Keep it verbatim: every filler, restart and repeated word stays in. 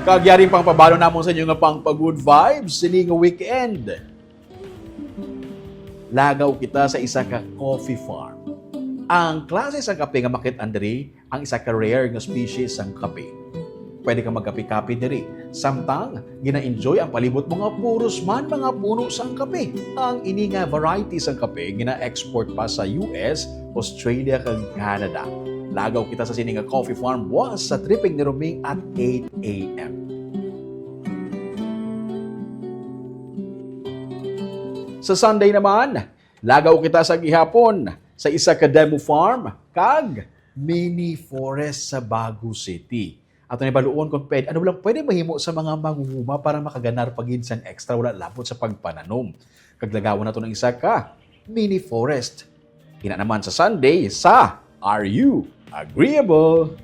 Kag yari pang pabalo namon sa inyo nga pang pa-good vibes sini nga weekend. Lagaw kita sa isa ka coffee farm. Ang klase sang kape nga makit-an diri, ang isa ka rare nga species sang kape. Pwede ka magkape-kape diri. Samtang gina-enjoy ang palibot mo nga puros man mga puno sang kape. Ang ini nga variety sang kape gina-export pa sa U S, Australia, kag Canada. Lagaw kita sa sini nga coffee farm buwas sa tripping ni Roming at eight a.m. Sa Sunday naman, lagaw kita sa gihapon sa isa ka demo farm kag mini forest sa Bago City. Ato ni baluon kung pwede, ano lang pwede mahimo sa mga mangunguma para makaganar pa gid sang extra, wala labot sa pagpananom. Kag lagawon nato ng isa ka mini forest. Ina naman sa Sunday sa Are You Agreeable?